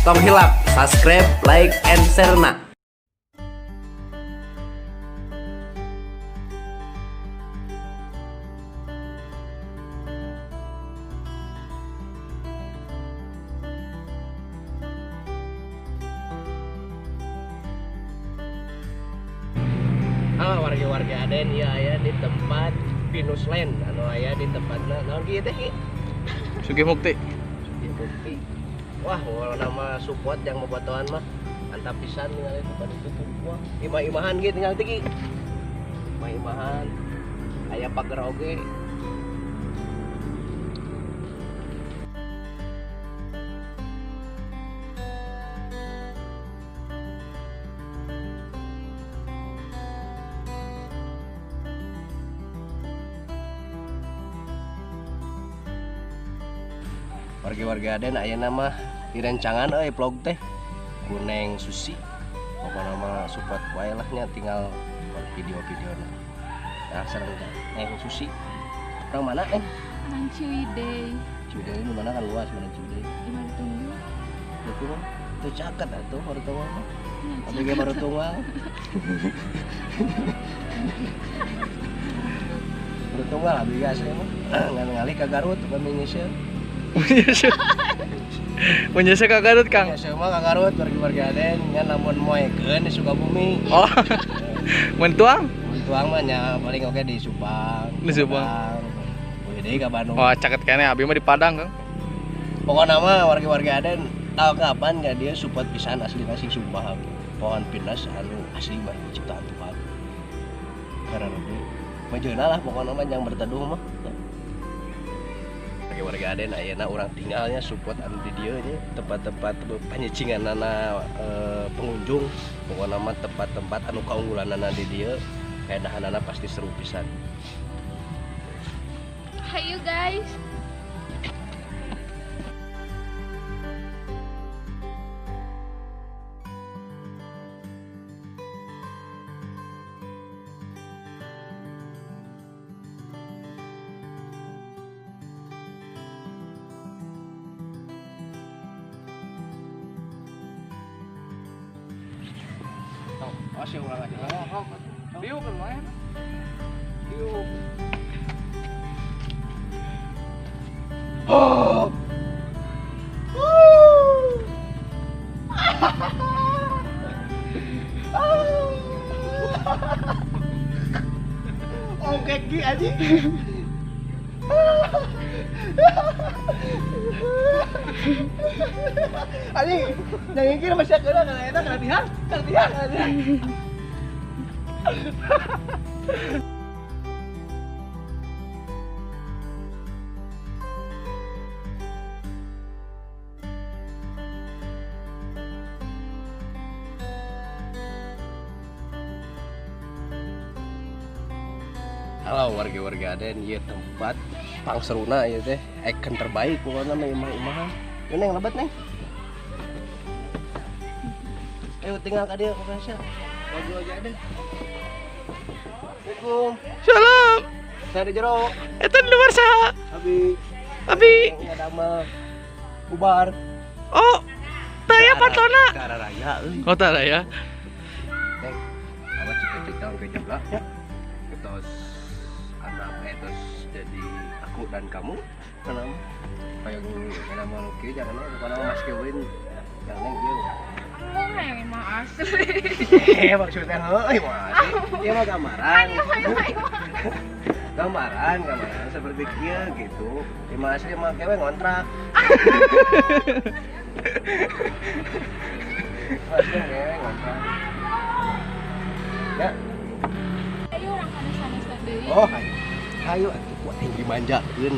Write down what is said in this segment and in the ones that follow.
Tong hilap subscribe, like, and share na. Halo warga-warga Aden, ya aya di tempat Pinus Land anu aya di tempatna naon kieu teh Ki? Sugih Mukti. Sugih Mukti. Wah, nama support yang bobotohan mah mantap pisan ningali tempat itu tuh. Wah, imah-imahan ge tinggal teh Ki. Imah-imahan. Aya pagar oge. Warga-warga Aden ayeuna mah direncangan euy vlog teh ku Neng Susi. Pokona mah support wae lah nya tinggal video-videona. Nah, sareng Neng Susi. Orang mana, Neng? Orang Ciwidey. Ciwidey di mana kan luas mana Ciwidey? Di Marutunggal. Itu mah teu caket atuh Marutunggal mah. Tapi ge Marutunggal. Marutunggal abdi ge asli mah. Ngan ngalih ka Garut upami nyeuseun. Menyesal ka Garut, Kang. Menyesal mah ka Garut warga-warga Aden nya lamun moekeun di Sukabumi. Oh. Mun tuang? Mun tuang mah nya paling oke di Subang. Di Subang. Udah deui ka Bandung. Oh, caket keneh abi mah di Padang, Kang. Pokona mah warga-warga Aden tahu kapan nya dia support pisan asli sing sumpah pohon pinus anu asli mah ciptaan Tuhan. Karena majeuna lah pokona mah jang berteduh mah. Warga Aden ayeuna urang tinggalnya support anu di dieu nya tempat-tempat panyecinganana pengunjung pokona mah tempat-tempat anu kaunggulanana di dieu kaedahanana pasti seru pisan. Hayu guys. Masih ulang aja. Diuk lumayan. Diuk. Oh. Oke, Ki aja. Anjing, jangan kira masih kena kana eta kana tihang, kana tihang, kana tihang. Halo warga-warga Aden, ieu tempat pangseruna ieu teh, ikon terbaik pokona mah imah-imahan. Ieu Neng lebat Neng. Ayo tinggal ka dieu ka Indonesia. Warga-warga Aden. Assalamualaikum. Salam. Saya di jero. Eta di luar saha? Abi. Abi. Ngadamel bubar. Oh, taya patona. Tara raya euy. Oh, tara ya. Neng, apa cita-cita ke jebla ya? Terus anak terus jadi aku dan kamu kenapa kayak kenapa luki jangan bukan nama Mas Kevin jangan neng dia yang emang asli maksudnya heuh mah asli ieu mah gambaran gambaran gambaran seperti kieu gitu emang asli mah kewe ngontrak asli kewe ngontrak ya. Ayo orang kana sanes deui. Oh, hayu. Hayu atuh ku aing dimanjakeun.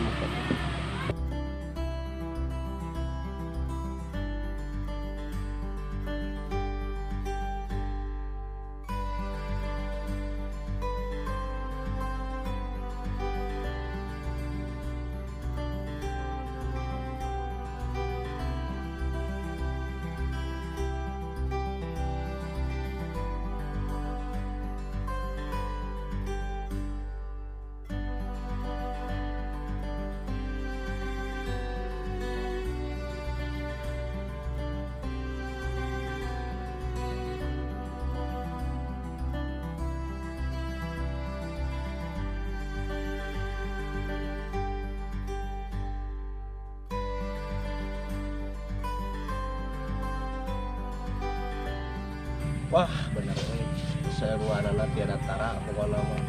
Wah, bener we. Seruanana tiada tara pokokna mah.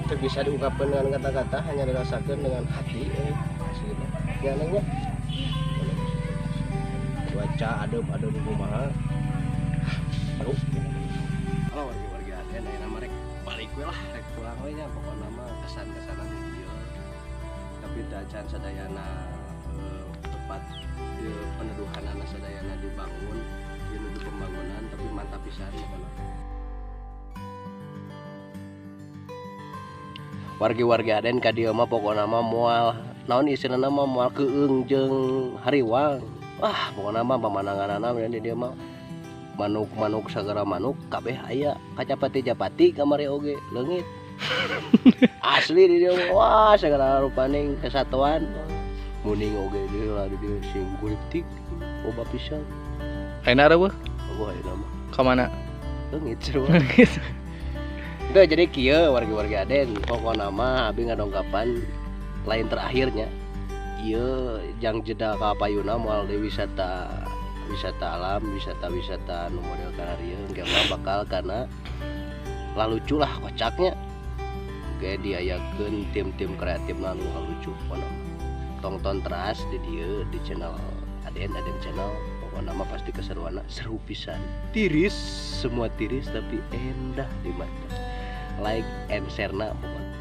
Teu bisa diungkapkan dengan kata-kata, hanya dirasakan dengan hati asli mah. Ya Neng nya. Cuaca adem-adem kumaha. Seru. Halo wargi-wargi Aden, ayeuna mah rek balik we lah, rek pulang we nya, pokokna mah kesan-kesanan di dieu. Tapi teu acan sadayana tempat ieu peneduhanana sadayana dibangun, ieu nuju pembangunan, tapi mantap pisan pokokna. Wargi-wargi Aden, ka dieu mah pokokna mah moal naon istilahna mah, moal keung jeung hariwang. Wah, pokokna mah pamandanganana di dieu mah manuk-manuk, sagala manuk kabeh aya, kacapati-capati kamari oge leungit. Asli di dieu mah, wah, sagala rupaning kesatuan. Muning oge di lah di dieu sing guritik loba pisan. Ayeuna areueuh? Eueuh ayeuna mah. Ka mana? Leungit seru. Itu jadi kieu, wargi-wargi Aden, pokokna mah abi ngadongkapan lain terakhirnya ieu jang jeda ka payuna moal deui wisata wisata alam, wisata wisata nu model kararieu. Engke mah bakal kana lalucu lah kocaknya, oke, diayakeun tim-tim kreatif nu lucu. Pokona tongton teras di dieu di channel Aden, Aden Channel. Pokokna mah pasti keseruan, seru pisan, tiris semua tiris tapi endah di mata. Like and share na pokoknya.